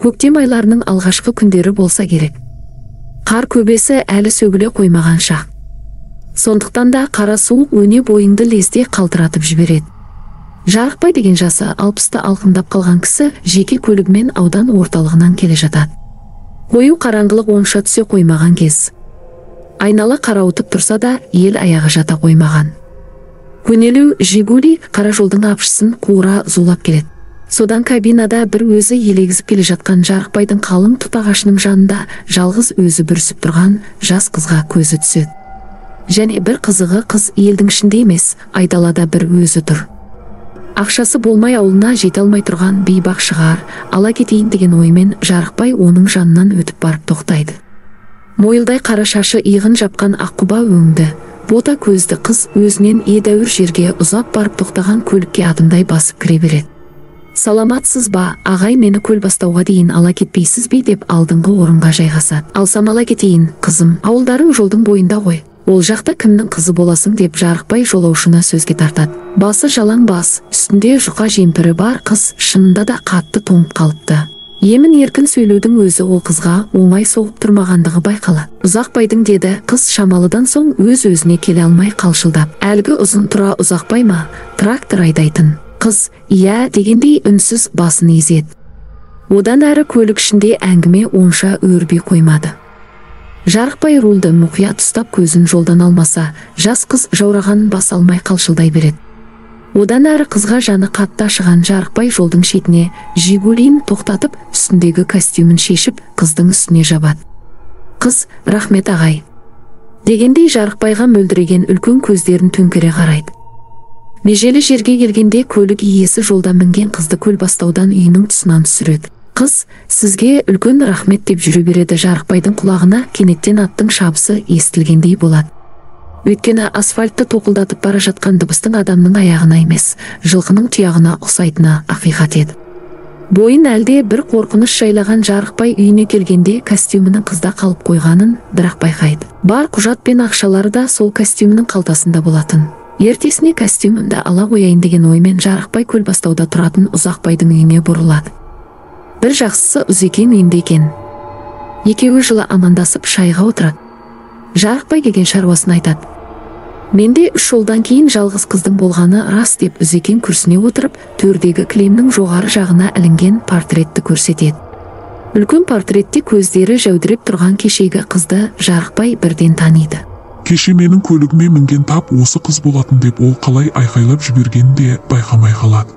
Көктем айларының алғашқы күндері болса керек. Қар көбесі әлі сөгіле қоймаған шақ. Сондықтан да қара суық өне бойыңды лезде қалтыратып жібереді. Жарықбай деген жасы 60-ты алқымдап қалған кісі жеке көлігімен аудан орталығынан келе жатады. Қою қараңғылық онша түсе қоймаған кез. Айнала қарауытып тұрса да ел аяғы жата қоймаған. Көнелеу «Жигули» қара жолдың апшысын қуыра зулап келеді. Содан кабинада бір өзі елегізіп келе жатқан Жарықбайдың қалың тұт ағашының жанында жалғыз өзі бүрісіп тұрған жас қызға көзі түседі. Және бір қызығы, қыз елдің ішінде емес, айдалада бір өзі тұр. Ақшасы болмай ауылына жете алмай тұрған бейбақ шығар, ала кетейін деген оймен Жарықбай оның жанынан өтіп барып тоқтайды. Мойылдай қара шашы иығын жапқан аққұба өңді, бота көзді қыз өзінен едәуір жерге ұзап барып тоқтаған көлікке адымдай басып кіре береді. «Саламатсыз ба, ағай, мені Көлбастауға дейін ала кетпейсіз бе?» деп алдыңғы орынға жайғасады. «Алсам ала кетейін, қызым, ауылдарың жолдың бойында ғой. Ол жақта кімнің қызы боласың?» деп Жарықбай жолаушыны сөзге тартады. Басы жалаң бас, үстінде жұқа жемпірі бар қыз шынында да қатты тоңып қалыпты. Емін еркін сөйлеудің өзі ол қызға оңай соғып тұрмағандығы байқалады. «Ұзақбайдың», деді қыз шамалыдан соң өз-өзіне келе алмай қалшылдап. «Әлгі ұзын тұра Ұзақбай ма? Трактор айдайтын?» Қыз «иә» дегендей үнсіз басын изеді. Одан әрі көлік ішінде әңгіме онша өрби қоймады. Жарықбай рульді мұқият ұстап көзін жолдан алмаса, жас қыз жаурағанын баса алмай қалшылдай береді. Одан әрі қызға жаны қатты ашыған Жарықбай жолдың шетіне «Жигулин» тоқтатып, үстіндегі костюмін шешіп, қыздың үстіне жабады. Қыз «Рахмет, ағай» дегендей Жарықбайға мөлдіреген үлкен көздерін төңкере қарайды. Межелі жерге келгенде көлік иесі жолда мінген қызды Көлбастаудан үйінің тұсынан түсіреді. Қыз «Сізге үлкен рахмет» деп жүре береді. Жарықбайдың құлағына кенеттен аттың шабысы естілгендей болады. Өйткені асфальтты тоқылдатып бара жатқан дыбыстың адамның аяғына емес, жылқының тұяғына ұқсайтыны ақиқат еді. Бойын әлде бір қорқыныш жайлаған Жарықбай үйіне келгенде костюмінің қызда қалып қойғанын бірақ байқайды. Бар құжат пен ақшалары да сол костюмінің қалтасында болатын. Ертесіне костюмімді ала қояйын деген оймен Жарықбай Көлбастауда тұратын Ұзақбайдың үйіне бұрылады. Бір жақсысы, Ұзекең үйінде екен. Екеуі жылы амандасып шайға отырады. Жарықбай келген шаруасын айтады. «Менде 3 жолдан кейін жалғыз қыздың болғаны рас», деп Ұзекең күрсіне отырып, төрдегі кілемнің жоғары жағына ілінген портретті көрсетеді. Үлкен портретте көздері жәудіреп тұрған кешегі қызды Жарықбай бірден таниды. «Кеше менің көлігіме мінген тап осы қыз болатын», деп ол қалай айқайлап жібергенін де байқамай қалады.